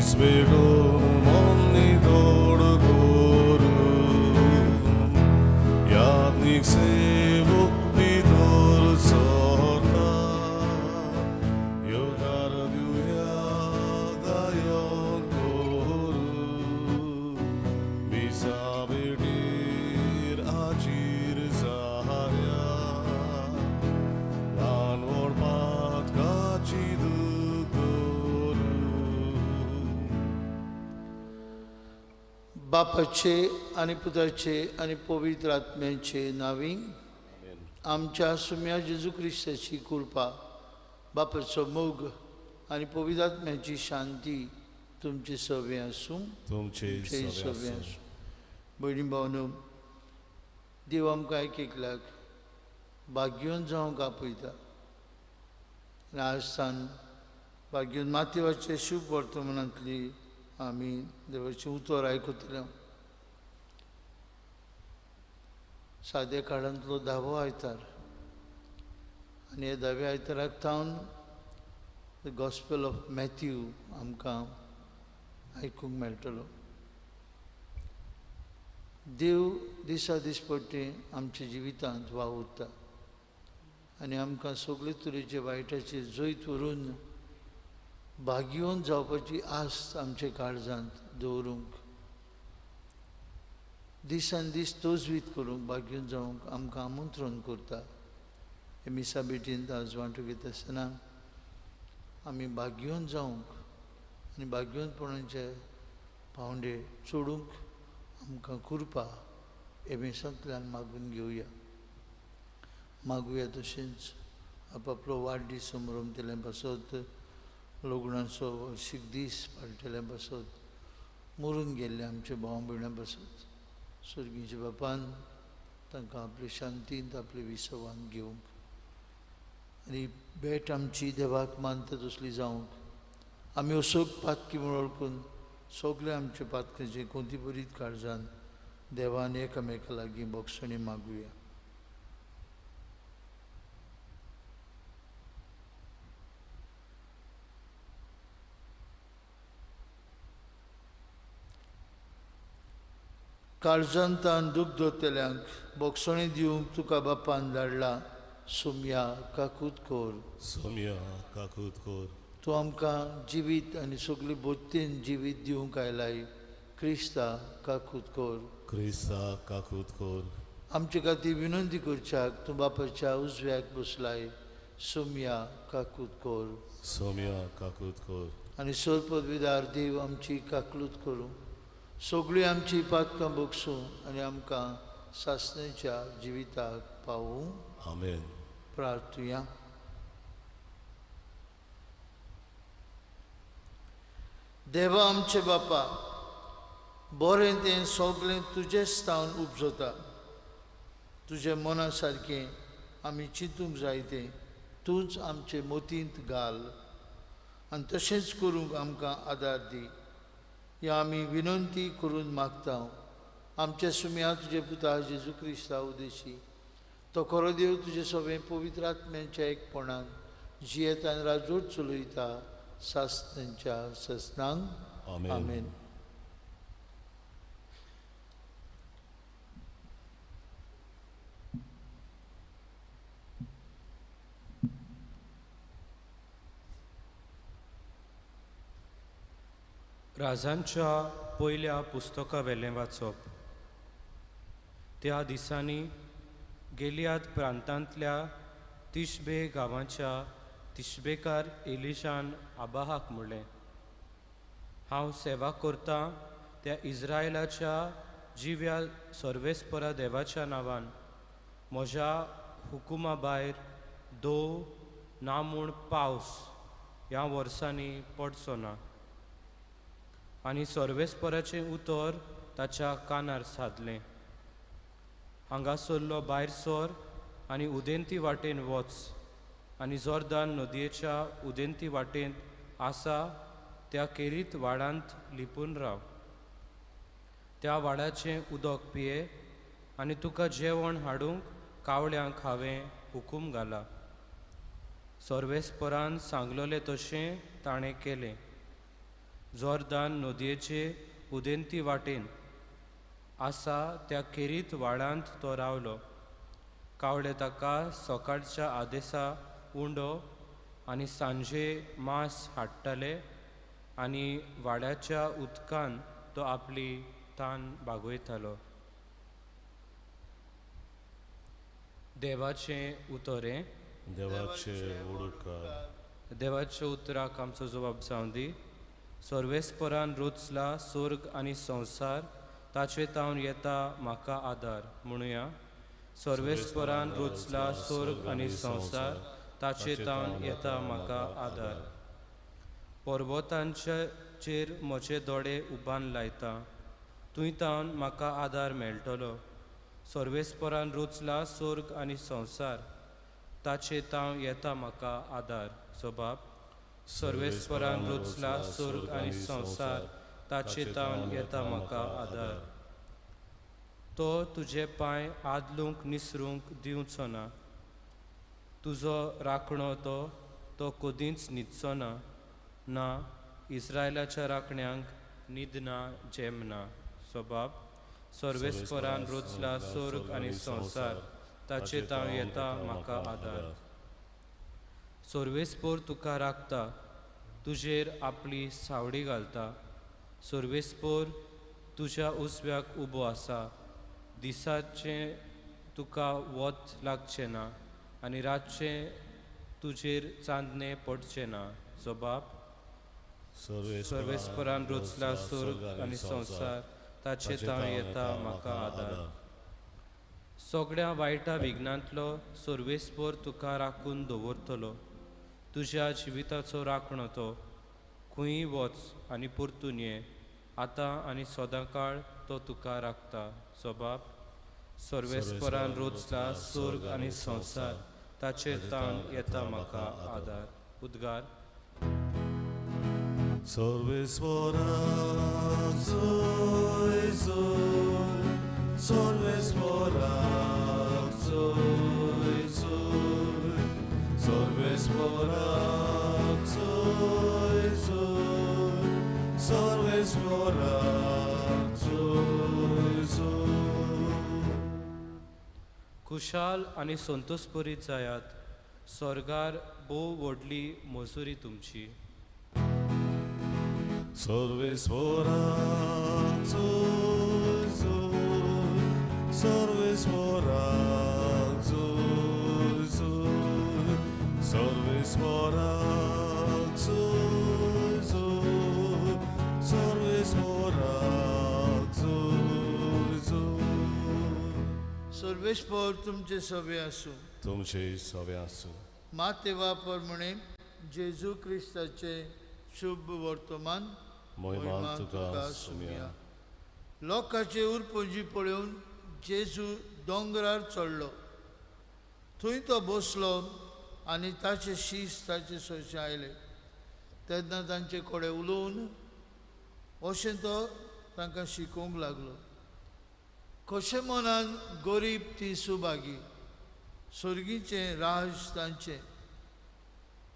दीस बेगोन मोन्नी तोड करून याज्ञीक सेवक भितर सरता येवकार दिवया गायन करून मिसा भेटीर आचीर जाया ल्हान व्हड पातकाची दूख करून. बापाचे आनी पुताचे आनी पवित्र आत्म्याचे नांवी आमच्या सुम्या जेजू क्रिस्ताची कृपा, बापाचो मोग आनी पवित्र आत्म्याची शांती तुमचे सवे आसूं. तुमचे तुमचे सवे सवे आसूं. आसूं. भयणी भावनो, देव आमकां एक एकल्याक भाग्योन जावंक आपयता आनी आज सावन भाग्योन मातेवाचे शुभ वर्तमानांतली आमी देवाचें उतर आयकतले. साद्या काळांतलो धावो आयतार आनी ह्या धाव्या आयताराक थावन the gospel of Matthew आमकां आयकूंक मेळटलो. देव दिसा दिसपट्टे आमच्या जिवितांत वावुरता आनी आमकां सगळे तरेचे वायटाचे जैत व्हरून भाग्योन जावपाची आस्त आमच्या काळजांत दवरूंक, दिसान दीस तजवीत करूंक, भाग्योन जावंक आमकां आमंत्रण करता. हे मिसा भेटींत आज वांटो घेता आसतना आमी भाग्योन जावंक आनी भाग्योनपणाचे पावंडे चडूंक आमकां कृपा हे मिसांतल्यान मागून घेवया. मागुया तशेंच आपापलो वाडदीस समरमतल्या पासत, लग्नाचो वर्शीक दीस पाळटल्या पासत, मरून गेल्ले आमचे भाव भयणां पासत सर्गीच्या बापान तांकां आपले शांतींत आपले विसवान घेवंक आनी भेट आमची देवाक मानता तसली जावंक आमी असोक पातकी म्हूण वळखून सगळे आमचे पातकांचे कोंती बरीत काळजान देवान एकामेका लागीं बोगसणी मागुया. काळजांतान दूख दोतल्यांक बोगसणी दिवंक तुका बापान धाडला. सोमया काकूत कोर. सोमया काकूत कोर. तूं आमकां जिवीत आनी सगली बोत्तेन जिवीत दिवंक आयलाय. क्रिस्ता काकूत कोर. क्रिस्ता काकूत कोर. आमचे खातीर विनंती करच्याक तूं बापाच्या उजव्याक बसलाय. सोमया काकूत कोर. सोमया काकूत कोर. आनी सरपदविदार देव आमची काकलूत करूं, सगळीं आमची पातकां भोगसूं आनी आमकां सासणेच्या जिविताक पावूं. आमेन. प्रार्थुया. देवा आमचे बापा, बरें तें सगळें तुजेच थावन उपजता. तुजे मना सारकें आमी चिंतूंक जाय तें तूंच आमचे मोतींत घाल आनी तशेंच करूंक आमकां आदार दी. ह्या आमी विनंती करून मागता आमच्या सुम्या तुजे पुता जेजू क्रिस्ता उदेशी. तो खरो देव तुजे सगळें पवित्र आत्म्यांच्या एकपणान जियेत आनी राजवट चलयता सासणांच्या ससनांक. आमेन. आमेन. राजांच्या पयल्या पुस्तका वेलें वाचप. त्या दिसांनी गेलियाद प्रांतांतल्या तिशबे गांवाच्या तिशबेकार एलिशान आबाहाक म्हणलें, हांव सेवा करतां त्या इस्रायलाच्या जिव्या सर्वेस्परा देवाच्या नांवान म्हज्या हुकुमा भायर दो ना म्हूण पावस ह्या वर्सांनी पडचो ना. आनी सर्वेस्पराचें उतर ताच्या कानार सादलें, हांगासरलो भायर सर आनी उदेंती वाटेन वच आनी जोर्दान नदयेच्या उदेंती वाटेन आसा त्या केरीत वाडांत लिपून राव. त्या वाडाचें उदक पिये आनी तुका जेवण हाडूंक कावळ्यांक हांवें हुकूम घाला. सर्वेस्परान सांगलोलें तशें ताणें केलें. जोर्दान नदयेचे उदेंती वाटेन आसा त्या केरीत वाडांत तो रावलो. कावळे ताका सकाळच्या आदेसा उंडो आनी सांजे मांस हाडटाले आनी वाड्याच्या उदकान तो आपली तान भागयतालो. देवाचें उतरें. देवाचे उडकार. देवाच्या उतराक आमचो जबाब जावं दी. सर्वेस्परान रचला स्वर्ग आनी संवसार, ताचे तावन येता म्हाका आदार. म्हणुया, सर्वेस्परान रचला स्वर्ग आनी संवसार, ताचे तावन येता म्हाका आदार. पर्वतांचेर म्हजे दोळे उबान लायता, थंय तावन म्हाका आदार मेळटलो. सर्वेस्परान रचला स्वर्ग आनी संवसार, ताचे ताव येता म्हाका आदार. जबाब, सर्वेस्परान रचला स्वर्ग आनी संवसार, ताचे तावन येता म्हाका आदार. तो तुजे पांय आदलूंक निसरूंक दिवचो ना, तुजो राखणो तो तो कदींच न्हिदचो ना. ना इस्रायलाच्या राखण्यांक न्हिदना जेमना. जबाब, सर्वेस्परान रचला स्वर्ग आनी संवसार, ताचे ताव येता म्हाका आदार. सर्वेस्पर तुका राखता, तुजेर आपली सावडी घालता. सर्वेस्पर तुज्या उजव्याक उबो आसा, दिसाचें तुका वत लागचें ना आनी रातचें तुजेर चांदणें पडचें ना. जबाब, सर्वेस्परान रचला स्वर्ग आनी संवसार, ताचे ताव येता म्हाका आदार. सगळ्या वायटा विघ्नांतलो सर्वेस्पर तुका राखून दवरतलो, तुज्या जिविताचो राखणो तो. खंय वच आनी परतून ये, आतां आनी सदांकाळ तो तुका राखता. जबाब, सर्वेस्परान रचला स्वर्ग आनी संवसार, ताचेर तावन येता म्हाका आदार. उद्गार. सर्वेस्पराक जोय जोय, सर्वेस्पराक जोय जोय, सर्वेस्पराक जोय जोय, सर्वेस्पराक जोय जोय. खुशाल आनी संतोषभरीत जायात, स्वर्गार भोव व्हडली मजुरी तुमची. सर्वेस्पराक जोय जोय, सर्वेस्पराक जोय जोय, सर्वेस्पराक जोय जोय, सर्वेस्पराक जोय जोय. सर्वेस्पर तुमचे सवे आसूं. तुमचे सवे आसूं. मातेवा प्रमाणे जेजू क्रिस्ताचे शुभ वर्तमान मोहिमा तुका सुमया. लोकांचे उरपुंजी पळोवन जेजू दोंगरार चडलो. थंय तो बसलो आनी ताचे शीस ताचे सोयशे आयले. तेन्ना तांचे कडेन उलोवन अशें तो तांकां शिकोवंक लागलो. कशें मनान गरीब ती सुभागी, स्वर्गीचें राज तांचें.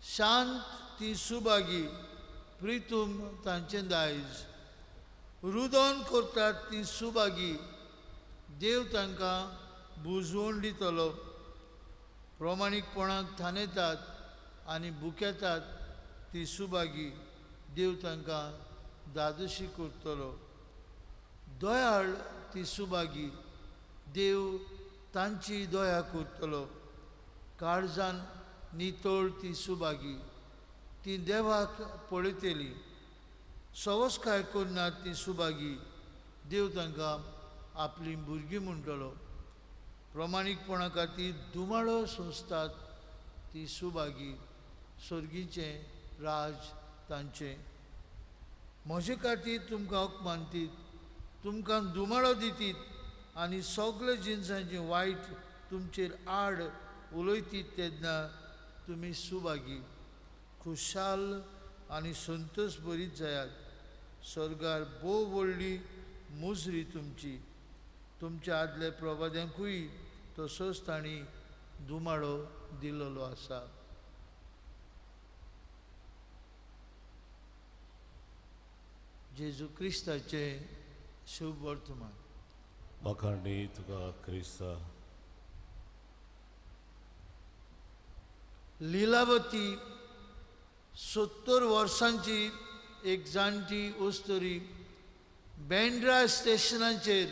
शांत ती सुभागी, प्रितूम तांचें दायज. रुदन करतात ती सुभागी, देव तांकां बुजवण दितलो. प्रमाणीकपणाक थानेतात आनी भुकेतात ती सुभागी, देव तांकां दादोशी करतलो. दयाळ ती सुभागी, देव तांची दया करतलो. काळजान नितळ ती सुभागी, ती देवाक पळयतली. सवसकाय करनात ती सुभागी, देव तांकां आपली भुरगीं म्हणटलो. प्रमाणीकपणा खातीर दुमाळो सोंसतात ती सुभागी, स्वर्गीचें राज तांचें. म्हजे खातीर तुमकां अपमानतीत, तुमकां दुमाळो दितीत आनी सगळे जिनसांचें वायट तुमचेर आड उलयतीत तेन्ना तुमी सुभागी, खुशाल आनी संतोष भरीत जायात. स्वर्गार भोव व्हडली मुजरी तुमची. तुमच्या आदल्या प्रवाद्यांकूय तसोच तांणी दुमाळो दिल्लो आसा. जेजू क्रिस्ताचें शुभ वर्तमान. वाखाणणी तुका क्रिस्ता. लिलावती 70 वर्सांची एक जाणटी अस्तुरी बँड्रा स्टेशनाचेर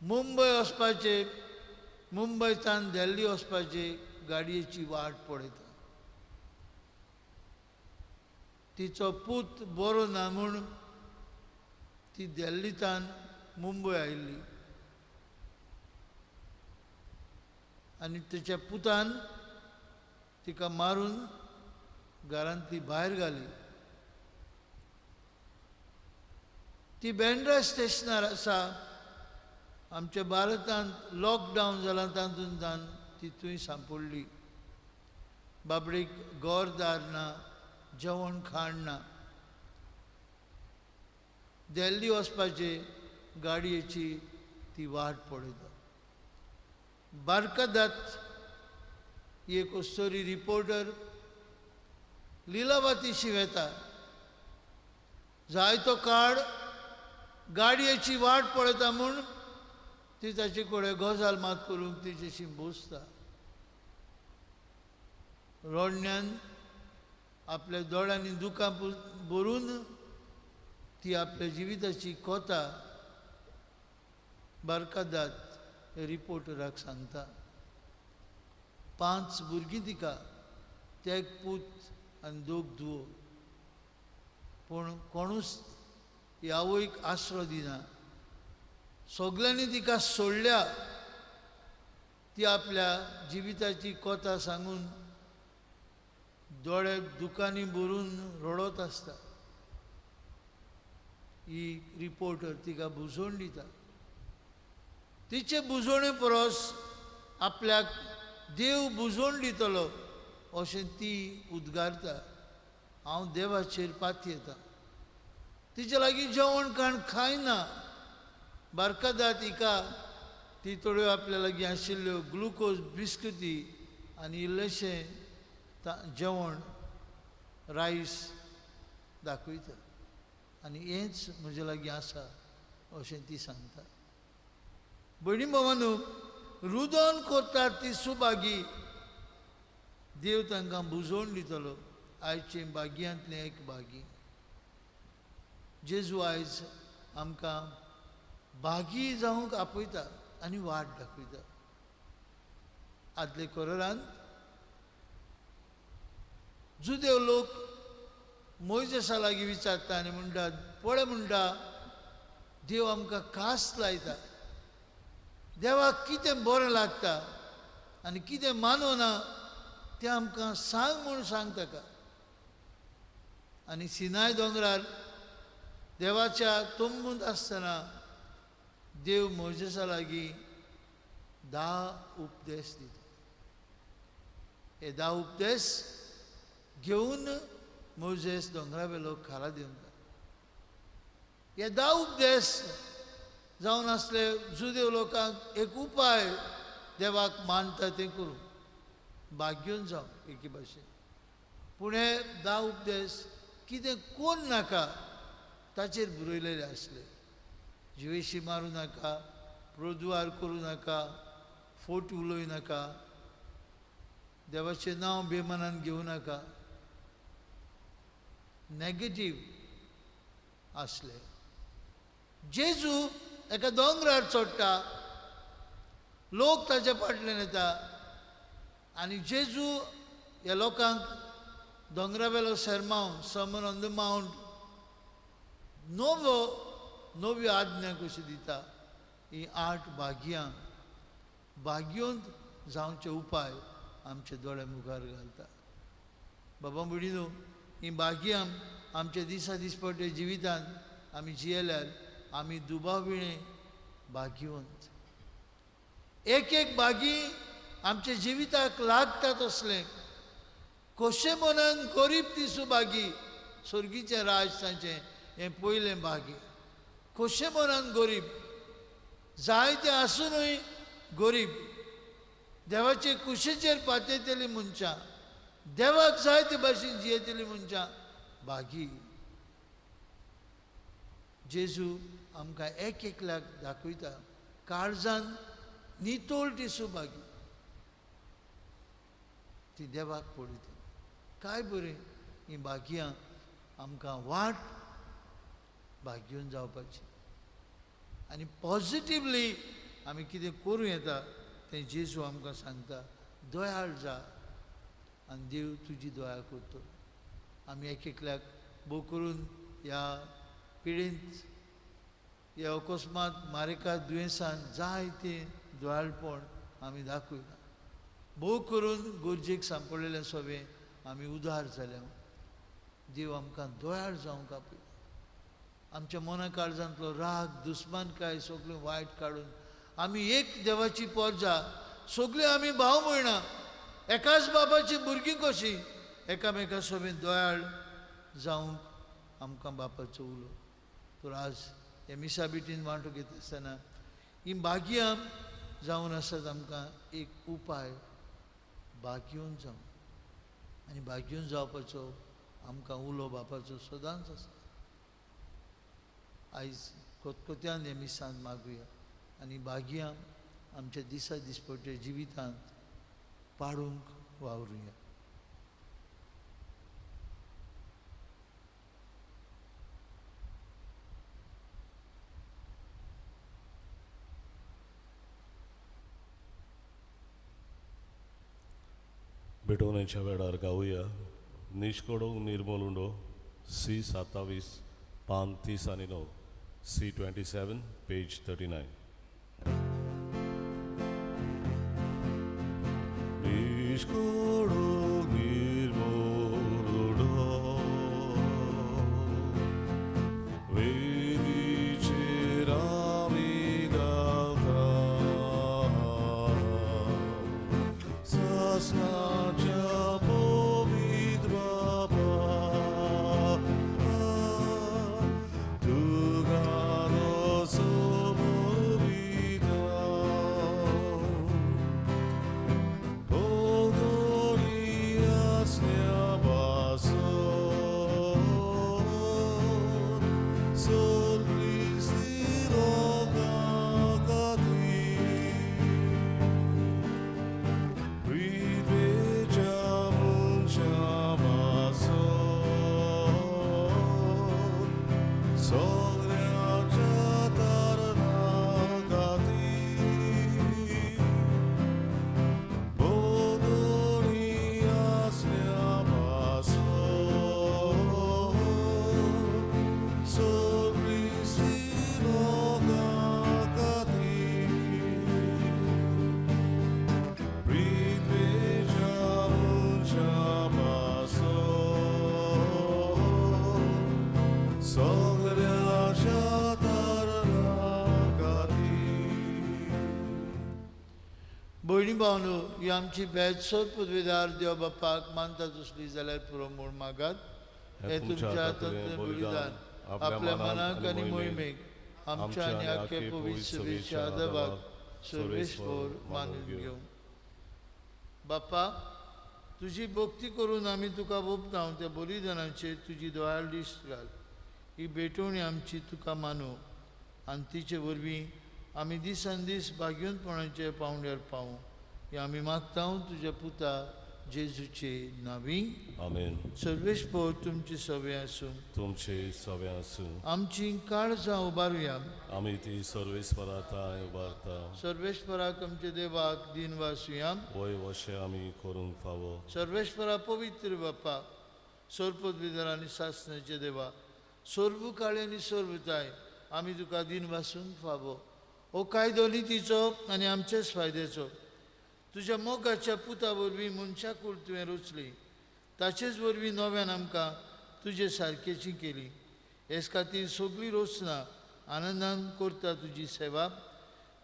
मुंबय वचपाचे, मुंबयच्यान दिल्ली वचपाचे गाडयेची वाट पळयता. तिचो पूत बरो ना म्हूण ती दिल्लींतान मुंबय आयिल्ली आनी तिच्या पुतान तिका मारून घरांतली भायर घाली. ती बँड्रा स्टेशनार आसा. आमच्या भारतांत लॉकडावन जालां तातूंतल्यान ती थंय सांपडली. बाबडीक घरदार ना, जेवण खाण ना. दिल्ली वचपाचे गाडयेची ती वाट पळयता. बारकादात एक अस्तोरी रिपोर्टर लिलावतीशी वेता. जायतो काळ गाडयेची वाट पळयता म्हूण ती ताचे कडेन गजाल मात करूंक तिचेशी बसता. रडण्यान आपल्या दोळ्यांनी दुकां भरून ती आपल्या जिविताची कथा बारकादात रिपोर्टराक सांगता. 5 भुरगीं तिका, ते एक पूत आनी 2 धुवो, पूण कोणूच ह्या आवयक आसरो दिना. सगल्यांनी तिका सोडल्या. ती आपल्या जिविताची कथा सांगून दोळे दुकांनी भरून रडत आसता. ही रिपोर्टर तिका बुजोवन दिता. तिचे बुजोवणे परस आपल्याक देव बुजोवन दितलो अशें ती उद्गारता. हांव देवाचेर पातयेता. तिचे लागीं जेवण खाण खायना. बारकादात हिका ती थोड्यो आपल्या लागीं आशिल्ल्यो ग्लुकोज बिस्कुती आनी इल्लेशें जेवण रायस दाखयता आनी हेंच म्हजे लागीं आसा अशें ती सांगता. भयणी भावानू, रुदन करतात ती सुभागी, देव तांकां बुजोवन दितलो. आयचे बागयांतलें एक बागी. जेजू आयज आमकां बागी जावंक आपयता आनी वाट दाखयता. आदले कोरांत जुदेव लोक मोयजेसा लागीं विचारता आनी म्हणटात, पळय म्हणटा देव आमकां खास लायता, देवाक कितें बरें लागता आनी कितें मानवना तें आमकां सांग म्हूण सांग ताका. आनी सिनाय दोंगरार देवाच्या तंबूंत आसतना देव मोयजेसा लागीं 10 उपदेश दिता. हे 10 उपदेश घेवन मोयजेस दोंगरावेलो खाला देंवता. हे 10 उपदेश जावन आसले जुदेव लोकांक एक उपाय देवाक मानता तें करूं भाग्योन जावं एके भाशेन. पूण हे 10 उपदेश कितें कोण नाका ताचेर बरयलेले आसले. जिवेशी मारूं नाका, प्रोदुवार करूं नाका, फोट उलोय नाका, देवाचें नांव बेमानान घेवं नाका, नॅगेटीव आसले. जेजू एका दोंगरार चडटा, लोक ताच्या फाटल्यान येता आनी जेजू ह्या लोकांक दोंगरावेलो सेरमांव, सर्मन ऑन the mount, नवो नव्यो आज्ञा कशी दिता. ही 8 भाग्यां भाग्योंत जावचे उपाय आमचे दोळे मुखार घालता. बाबा भयणीनो, ही भाग्यां आमच्या दिसा दिसपट्टे जिवितांत आमी जियेल्यार आमी दुबाविणे भाग्यवंत. एक एक भागी आमच्या जिविताक लागता तसलें. कशें मनान गरीब ती सुभागी, स्वर्गीचें राज तांचें हें पयलें भागी. कशें मनान गरीब, जायते आसुनूय गरीब, देवाचे कुशीचेर पातयतली मनशां, देवाक जाय ते भाशेन जियेतली मनशां भागी. जेजू आमकां एक एकल्याक दाखयता काळजान नितोळ ती सुभागी ती देवाक पळयता. काय बरें ही भाग्यां आमकां वाट भाग्योन जावपाची आनी पॉजिटिवली आमी कितें करूं येता तें जेजू आमकां सांगता. दयाळ जा आनी देव तुजी दया करतलो. आमी एक एकल्याक भोव करून ह्या पिडेंत ह्या अकस्मात मारेकार दुयेंसान जाय तें दयाळपण आमी दाखयना. भोव करून गरजेक सांपडलेलें सगळें आमी उदार जाल्या. देव आमकां दयाळ जावंक आपयता. आमच्या मना काळजांतलो राग दुस्मानकाय सगळें वायट काडून आमी एक देवाची पोरजा, सगळीं आमी भाव भयणां एकाच बापाची भुरगीं कशीं एकामेका सोबीत दयाळ जावंक आमकां बापाचो उलो. तर आज हे मिसा बिटीन वांटो घेता आसतना ही भाग्यां जावन आसात आमकां एक उपाय भाग्योन जावं आनी भाग्योन जावपाचो आमकां उलो बापाचो सदांच आसा. आयज कोतकोत्यान हे मिसान मागुया आनी भाग्यां आमच्या दिसा दिसपट्ट्या जिवितांत पाडूंक वावरुया. भेटवण्याच्या वेळार गावया निष्कडो निर्मल उंडो सी 27 पान 30 आनी 9 सी 27 पेज 39. निष्कडो निर्मल उंडो वेदीचेर आमी गावता सासणाच्या पवित्र बापा तुका सोबीता भोंवतणी आसल्या पासून सगळी लोकां खातीर पृथ्वेच्या मनशां पासून सगळ्यांच्या तारणा खातीर भोंवतणी आसल्या पासून सगळी लोकां खातीर पृथ्वेच्या मनशां पासून सगळ्यांच्या तारणा खातीर. भयणी भावनो ही आमची भेट सोद पदवीदार देव बापाक मानता तसली जाल्यार पुरो म्हूण मागात. हे तुमच्या हातांतलें बलिदान आपल्या मनाक आनी मोहिमेक आमच्या आनी आख्या पवित्र सभेच्या आदाबाक सर्वेस्पर मानून घेवं. बापा तुजी भक्ती करून आमी तुका वोपता त्या बलिदानाचेर तुजी दयाळ दिश्ट घाल. ही भेटवणी आमची तुका मानू आनी तिचे वरवीं आमी दिसान दीस भाग्योनपणाचे पावंड्यार पावूं. हे आमी मागता तुज्या पुता जेजूचे नांवी. आमेन. सर्वेस्पर तुमची सवे आसूं. तुमचे सवे आसूं. आमची काळजां उबारुया. आमी ती सर्वेस्परा थांय उबारता. सर्वेस्पराक आमच्या देवाक दिन वासुया. वय वशें आमी करूंक फावो. सर्वेस्परा पवित्र बापा सर्वपदवीधर आनी सासणाचे देवा सर्व काळे आनी सर्वताय आमी तुका दिन वासूंक फावो. हो कायदो नितीचो आनी आमचेच फायद्याचो. तुज्या मोगाच्या पुता वरवीं मनशाकूळ तुवें रचली ताचेच वरवीं नव्यान आमकां तुजे सारकेची केली. हेच खातीर सगळी रचना आनंदान करता तुजी सेवा.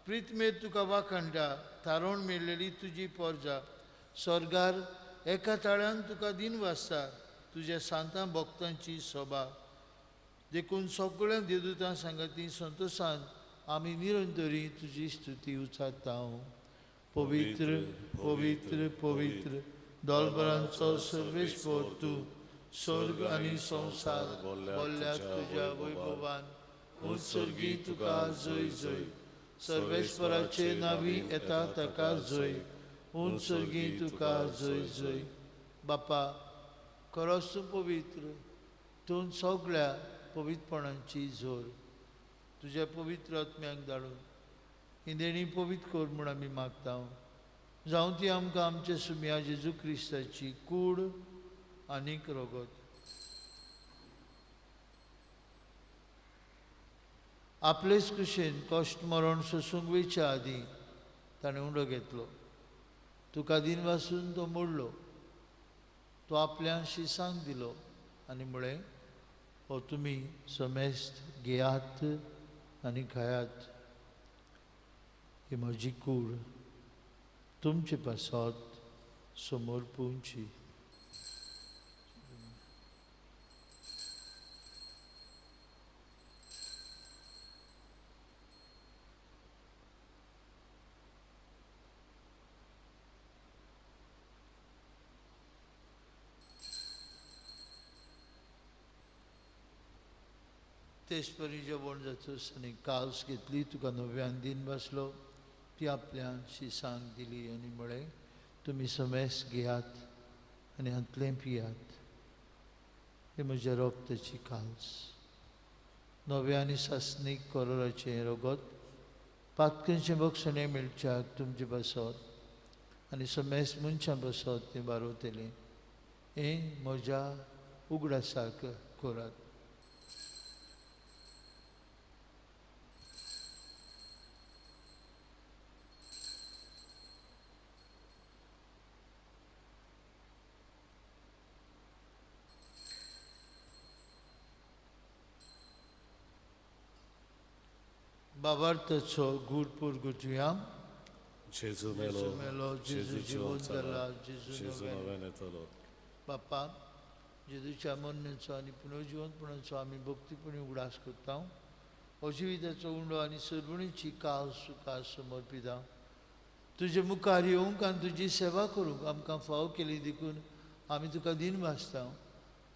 प्रितमेर तुका वाखाणटा थारोवन मेळ्ळेली तुजी पोरजा स्वर्गार एका ताळ्यान तुका दिन वाचता तुज्या सांतां भक्तांची सोबा. देखून सगळ्या देवदूतां सांगाती संतोशान आमी निरंतरी तुजी स्तुती उचारता. पवित्र पवित्र पवित्र दोलबरांचो सर्वेस्पर तूं स्वर्ग आनी संवसार बोल्ल्या तुज्या वैभवान उंच स्वर्गी तुका जय जय. सर्वेस्पराचे नावी येता ताका जय, उंच स्वर्गी तुका जय जय. बापा खरोच तूं पवित्र, तूं सगळ्या पवित्रपणांची जोर. तुज्या पवित्र आत्म्याक धाडून ही देणी पवित्र कर म्हूण आमी मागता. जावं ती आमकां आमच्या सुम्या जेजू क्रिस्ताची कूड आनीक रगत. आपलेच कुशेन कश्ट मरण सोसूंक वयच्या आदीं ताणें उंडो घेतलो. तुका दिन वासून तो मोडलो. तो आपल्या शिसांक दिलो आनी म्हळें, हो तुमी समेस्त घेयात आनी खायात. ही म्हजी कूड तुमचे पासत समोर पुवची. तेच परी जेवण जातच आनी काल्स घेतली, तुका नव्यान दिन बसलो, ती आपल्या शिसांक दिली आनी म्हळें, तुमी समेस घेयात आनी हांतलें पियात. हे म्हज्या रोगताची काल्स, नव्या आनी सासणीक करोराचें रगत पातकेंचें बक्षणें मेळच्याक तुमचे पासत आनी समेस मनशां पासत तें बारवतलें. हें म्हज्या उगडासाक करात. बाबार्थाचो गूढ पुरगुटया. जेजू मेलो, जेजू जिवंत जाला, जेजू नव्यान येतलो. बापा, जेजूच्या मरणाचो आनी पुनर्जिवंतपणाचो आमी भक्तीपणी उगडास करता. हो जिविताचो उंडो आनी सर्वणीची काल सुखा समर्पिता. तुजे मुखार येवंक आनी तुजी सेवा करूंक आमकां फाव केली देखून आमी तुका दिन भासता.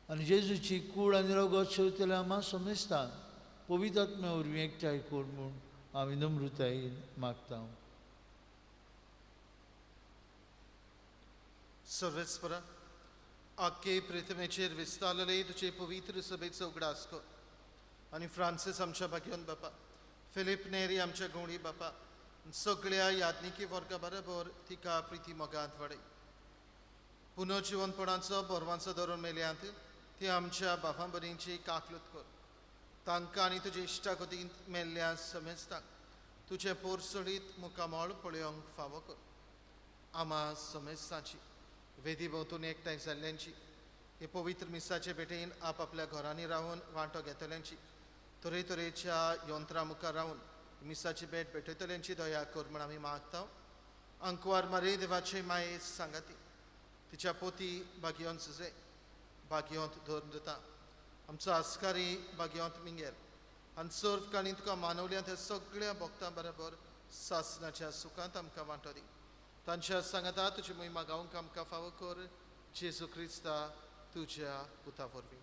आनी जेजूची कूड आनी रगत शेवतले आमा समेस्तान पवित्र आत्म्या वरवीं एकठांय कर म्हूण आमी नम्रतायेन मागता. सर्वेस्परा, आख्खे प्रिथमेचेर विस्तारलेले तुजे पवित्र सभेचो उगडास कर आनी फ्रांसीस आमच्या भाग्योन बापा, फिलीप नेरी आमच्या घोवणी बापा, सगळ्या याज्ञिकी वर्गा बरोबर तिका प्रिती मोगांत वाडय. पुनर्जिवनपणाचो बरवांचो धरून मेल्यांत ती आमच्या बापां भयणींची काकलूत कर. तांकां आनी तुजे इश्टागतींत मेल्ल्या समेस्तांक तुजें पोरसोडीत मुखामळ पळोवंक फावो कर. आमा समेस्तांची वेदी भोंवतून एकठांय जाल्ल्यांची, हे पवित्र मिसाचे भेटेन आपआपल्या घरांनी रावन वांटो घेतल्यांची, तरेतरेच्या यंत्रां मुखार रावन मिसाची भेट भेटयतल्यांची दया कर म्हूण आमी मागता. अंकवार मारे देवाचे माये सांगाती तिच्या पोती भाग्योन सुजे भाग्योंत धरून दिता. आमचो आस्कारी भाग्योंत मिंगेल आनी सर्व काणी तुका मानवल्या त्या सगळ्या भक्तां बरोबर सासनाच्या सुखांत आमकां वांटो दी. तांच्या सांगाता तुजी महिमा गावंक आमकां फावो कर, जेजू क्रिस्ता तुज्या पुता वरवीं.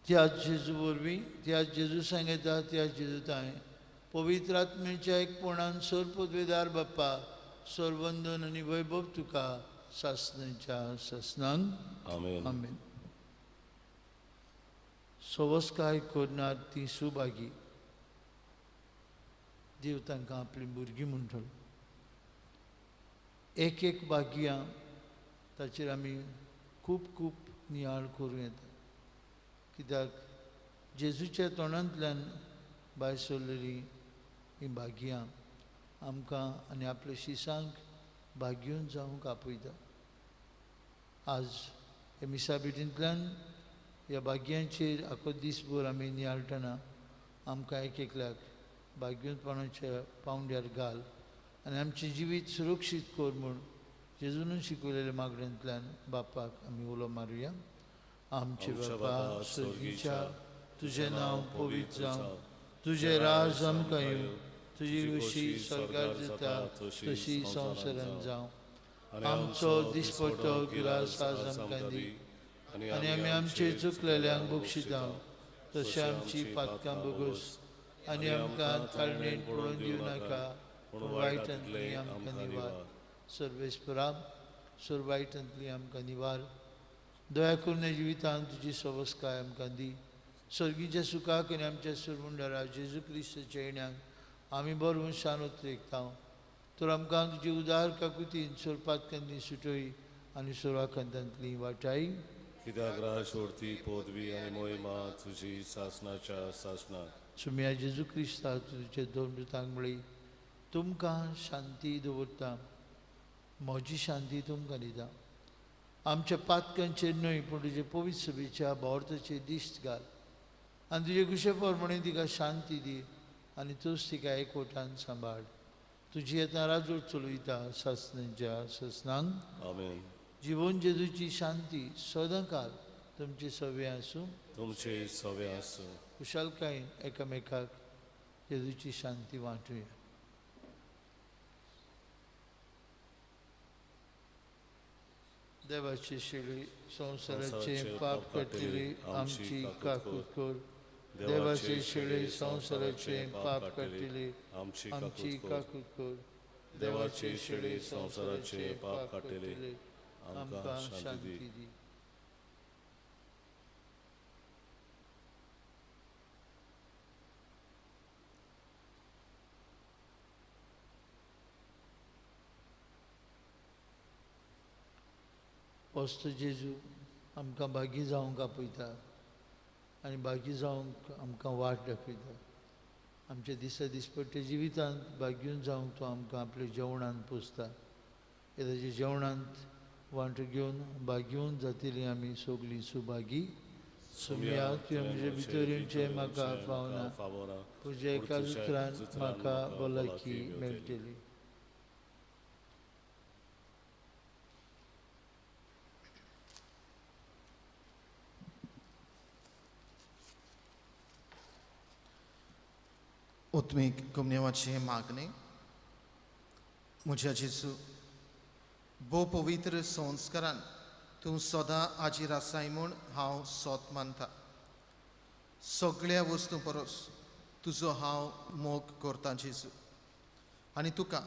त्याच जेजू वरवीं, त्याच जेजू सांगता, त्याच जेजू तांय पवित्र आत्म्याच्या एकपणान सर पदवेदार बाप्पा, सरवंदन आनी वैभव तुका सासनाच्या सासनांक. आमेन. आमेन. सवस्काय करनात ती सुभागी, देव तांकां आपली भुरगीं म्हणटलो. एक एक भाग्यां ताचेर आमी खूब खूब नियाळ करूं येता. कित्याक जेजूच्या तोंडांतल्यान भायर सरलेलीं हीं भाग्यां आमकां आनी आपल्या शिसांक भाग्यून जावंक आपयता. आज हे मिसा भेटींतल्यान ह्या भाग्यांचेर आखो दीसभर आमी नियाळटना आमकां एक एकल्याक भाग्योपणाच्या पावंड्यार घाल आनी आमचें जिवीत सुरक्षीत कर म्हूण जेजून शिकयलेल्या मागण्यांतल्यान बापाक आमी उलो मारुया. आमचे बापा स्वर्गीच्या, तुजें नांव पवित्र जावं, तुजें राज आमकां येवं, तुजी खुशी स्वर्गार जाता तशी संवसारांत जावं. आमचो दिसपट्टो गिरास आज आमकां दी आनी आमी आमचे चुकलेल्यांक बक्षिता तशें आमची पातकां बोगस आनी आमकां ताळणेन पडोवन दिवं नाका पूण वायटांतली आमकां निवार. सर्वेस्परा सर्व वायटांतली आमकां निवार. दया करून जिवितांत तुजी सवस्काय आमकां दी. सर्गीच्या सुखाक आनी आमच्या सुरमुंडारा जेजू क्रिस्ताच्या येण्याक आमी बरोवन शान उतरेकता. तर आमकां तुजी उदार काकुतीन सोरपातकांनी सुटय आनी सोराकांतांतली वाटाय. कित्याक राज सोडती पदवी आनी मोहिमा तुजी सासनाच्या सासनाक. सुम्या जेजू क्रिस्ता तुजे दोन दुतांक म्हळी तुमकां शांती दवरता, म्हजी शांती तुमकां दिता. आमच्या पातकांचेर न्हय पूण तुजे पवित्र सभेच्या भावार्थाचेर दिश्ट घाल आनी तुजे कुशे प्रमाणे तिका शांती दी आनी तूंच तिका एकवटान सांबाळ. तुजी येता राजवट चलयता सासनाच्या सासनांक. आमेन. जिवन जेजूची शांती सदांकाल तुमचे सवे आसूं. तुमचे सवे आसूं. खुशालकायेन एकामेकाक जेजूची शांती वांटुया. देवाची शिळी संवसाराचे पाप काडटली आमची काकूत कर. देवाची शिळी संवसाराचे पाप काडटली आमची काकूत कर. देवाची शिळी संवसाराचे पाप काडटली आमकां शांती दी. वस्त जेजू आमकां भागी जावंक आपयता आनी भागी जावंक आमकां वाट दाखयता. आमच्या दिसा दिसपट्ट्या जिवितांत भाग्यून जावंक तो आमकां आपल्या जेवणांत पोसता. ताच्या जेवणांत वांटो घेवन भाग्यून जातली आमी सगळीं सुभागी. सुमया तुवें म्हजे भितर येवचें म्हाका फावना, तुज्या एका उतरान म्हाका भलायकी मेळटली. उत्मीक कुमनेवाचे मागणे. म्हज्या जेजू भोव पवित्र संस्कारान तूं सदां आजीर आसाय म्हूण हांव सोत मानता. सगळ्या वस्तूं परस तुजो हांव मोग करता जेजू आनी तुका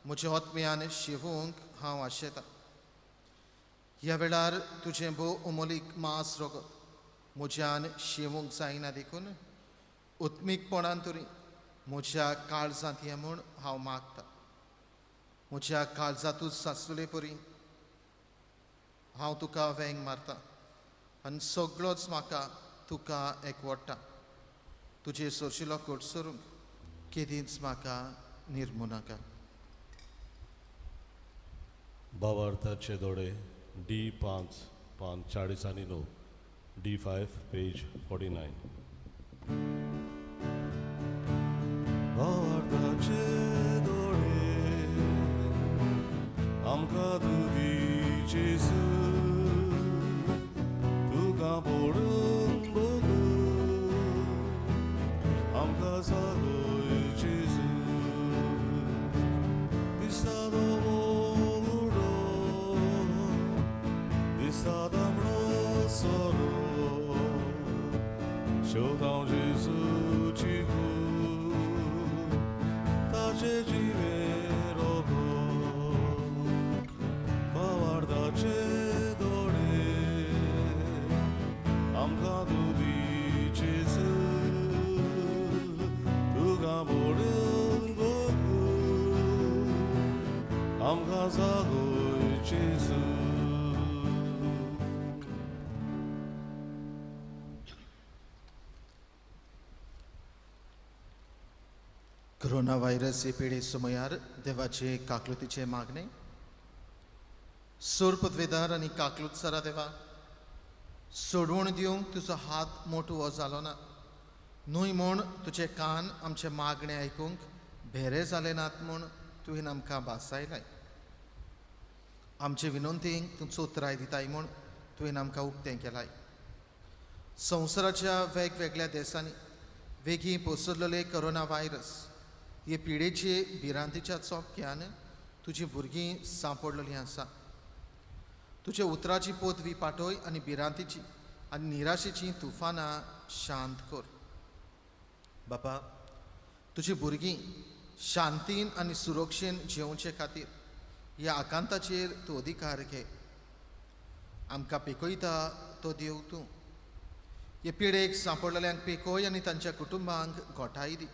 म्हज्या आत्म्यान शेवूंक हांव आशेता. ह्या वेळार तुजें भोव अमोलीक मांस रगत म्हज्यान शेवूंक जायना देखून उत्मीकपणान तरी म्हज्या काळजांत हें म्हूण हांव मागता. म्हज्या काळजांतूच सासुले परी हांव तुका वेंग मारता आनी सगळोच म्हाका तुका एकवडटा. तुजे सोरशिलो कोटसरूंक केदींच म्हाका निर्मू नाका. भावार्थाचे दोडे डी 5 पान 40 आनी 9, डी 5 पेज 49. भावार्थाचे दोळे आमकां तूं दी जेजू, तुका पडून बगू आमकां सागय जेजू. दिसता तो उडो दिसता तांबडो सोरो शेवटां जेजूची ताचे जिवे रोगो. भावार्थाचे दोळे आमकां तूं दी जेजू, तुका पडून बगू आमकां जागय जेजू. कोरोना व्हायरस हे पिडे समयार देवाचे काकलुतीचे मागणे. सोर पदवेदार आनी काकलूत सरा देवा सोडवण दिवंक तुजो हात मोटो जालो ना न्हय म्हूण तुजे कान आमचे मागणे आयकूंक भेरे जाले नात म्हूण तुवें आमकां भासायलाय. आमचे विनंतींक तूं चोत्राय दिताय म्हूण तुवें आमकां उक्तें केलाय. संवसाराच्या वेगवेगळ्या देशांनी वेगीं पसरलेले कोरोना व्हायरस हे पिडेचे भिरांतीच्या चोपक्यान तुजी भुरगीं सांपडलेलीं आसा. तुज्या उतराची पदवी पाठय आनी भिरांतीची आनी निराशेचीं तुफानां शांत कर. बापा, तुजी भुरगीं शांतीन आनी सुरक्षेन जियोवचे खातीर ह्या आकांताचेर तूं अधिकार घे. आमकां पेकयता तो देव तूं. हे पिडेक सांपडलेल्यांक पेकय आनी तांच्या कुटुंबांक घोटाय दी.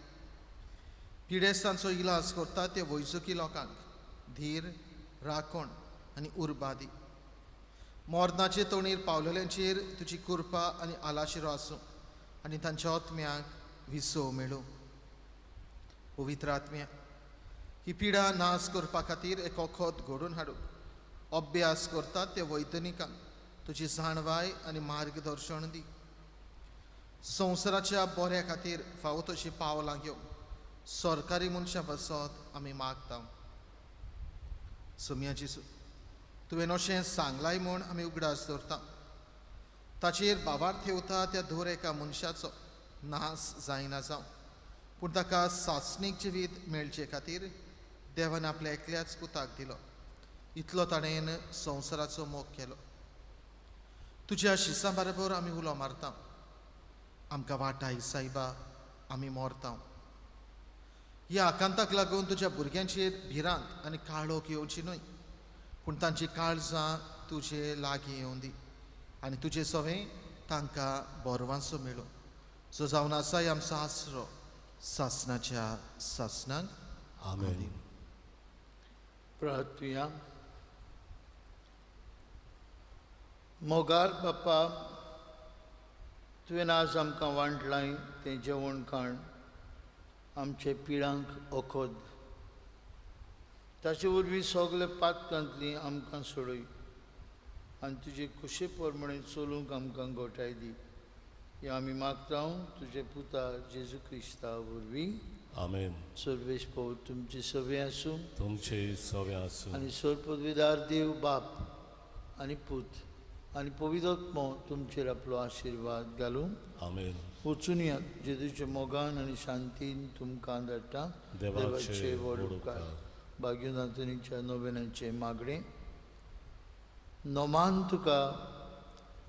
पिडेस्तांचो इलाज करता ते वैजकी लोकांक धीर, राखण आनी उर्बा दी. मरणाचे तोणीर पावलेल्यांचेर तुजी कृपा आनी आलाशिरो आसूं आनी तांच्या आत्म्याक विसव मेळूं. पवित्र आत्म्या, ही पिडा नाश करपा खातीर एक वखद घडोवन हाडूंक अभ्यास करतात ते वैज्ञानिकांक तुजी जाणवाय आनी मार्गदर्शन दी. संवसाराच्या बऱ्या खातीर फावो तशीं पावलां घेवंक सरकारी मनशां पासत आमी मागता. सोम्या जेजू, तुवें अशें सांगलाय म्हूण आमी उगडास दवरता. ताचेर भावार्थ ठेवता त्या दर एका मनशाचो नाश जायना जावं, पूण ताका सासणीक जिवीत मेळचे खातीर देवान आपल्या एकल्याच पुताक दिलो. इतलो ताणें संवसाराचो मोग केलो. तुज्या शिसां बरोबर आमी उलो मारता. आमकां वाटाय सायबा, आमी मरता. ह्या आकांताक लागून तुज्या भुरग्यांचेर भिरांत आनी काळोख येवची न्हय, पूण तांची काळजां तुजे लागीं येवं दी आनी तुजे सवें तांकां बरवांसो मेळूं, जो जावन आसाय आमचो आसरो सासनाच्या सासनाक. आमेन. प्रार्थुया. मोगार बापा, तुवें आज आमकां वांटलाय तें जेवण खाण आमचे पिळांक वखद, ताचे वरवीं सगळे पातकांतली आमकां सोडय आनी तुजे कुशे प्रमाणे चलूंक आमकां गोठाय दी. हें आमी मागता तुजे पुता जेजू क्रिस्ता वरवीं. आमेन. सर्वेश पव तुमचे सवे आसूं, तुमचे सवे आसूं आनी सर्वपदवीदार देव बाप आनी पूत आनी पवित्र आत्मो तुमचेर आपलो आशिर्वाद घालूं. आमेन. वचून जेजूच्या मोगान आनी शांतीन तुमकां धाडटा. देवाचे व्हड उपकार. भाग्यनाथनीच्या नोवेनाचें मागणें. नोमान तुका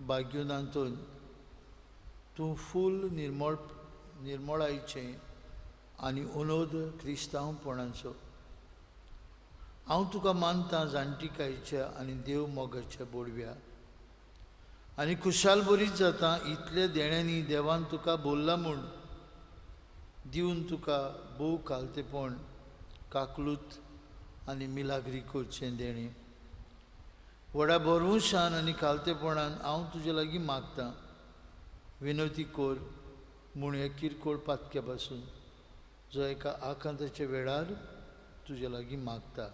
भाग्यनाथून तूं फूल निर्मळ निर्मळायचें आनी अनोद क्रिस्तांवपणाचो. हांव तुका मानता जाणटिकायेच्या आनी देव मोगाच्या बोडव्या आनी खुशाल बरीच जाता इतल्या देण्यांनी देवान तुका बोल्ला म्हूण दिवन तुका भोव खालतेपण काकलूत आनी मिलाग्री करचें देणें. व्हडा भरवंशान आनी खालतेपणान हांव तुजे लागीं मागतां, विनवती कर म्हूण ह्या किरकोळ पातक्या पासून जो एका आकांताच्या वेळार तुजे लागीं मागता.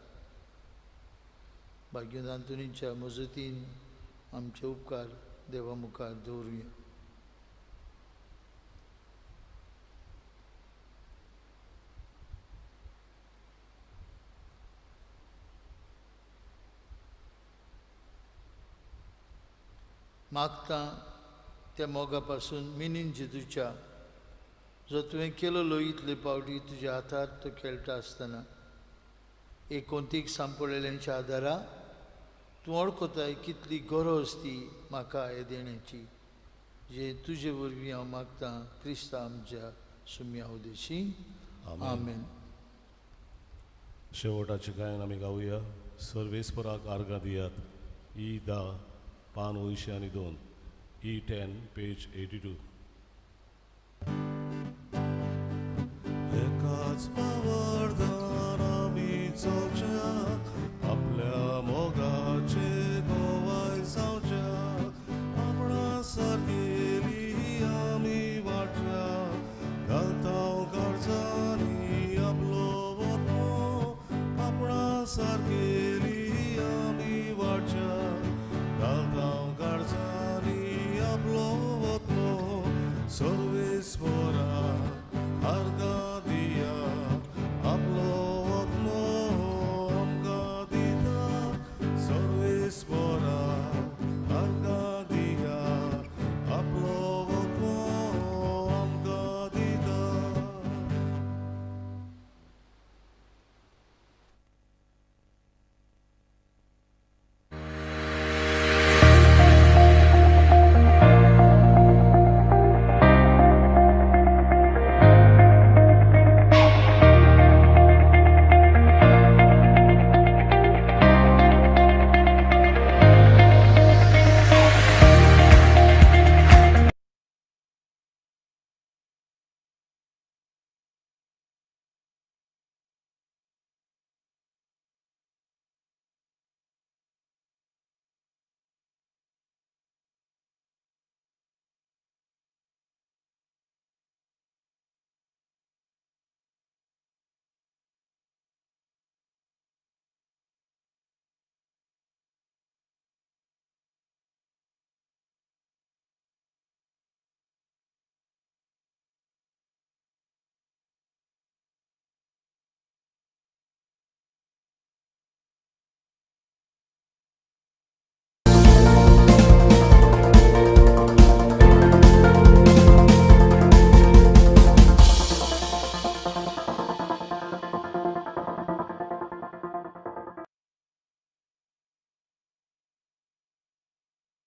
भाग्यवंत आंतोनीच्या मजतीन आमचे उपकार देवा मुखार दवरुया. मागता त्या मोगा पासून मिनीन जेजूच्या जो तुवें केलो इतले पावटी तुज्या हातार तो खेळटा आसतना एकोंतीक सांपडलेल्यांच्या आदारा तूं वळखताय कितली गरज ती म्हाका हे देण्याची, जे तुजे वरवीं हांव मागतां क्रिस्ता आमच्या सुम्या उदेशी. आमेन. शेवटाचें गायन आमी गावया. सर्वेस्पराक आर्गां दियात. ई 10 पान 82, E 10 page 82.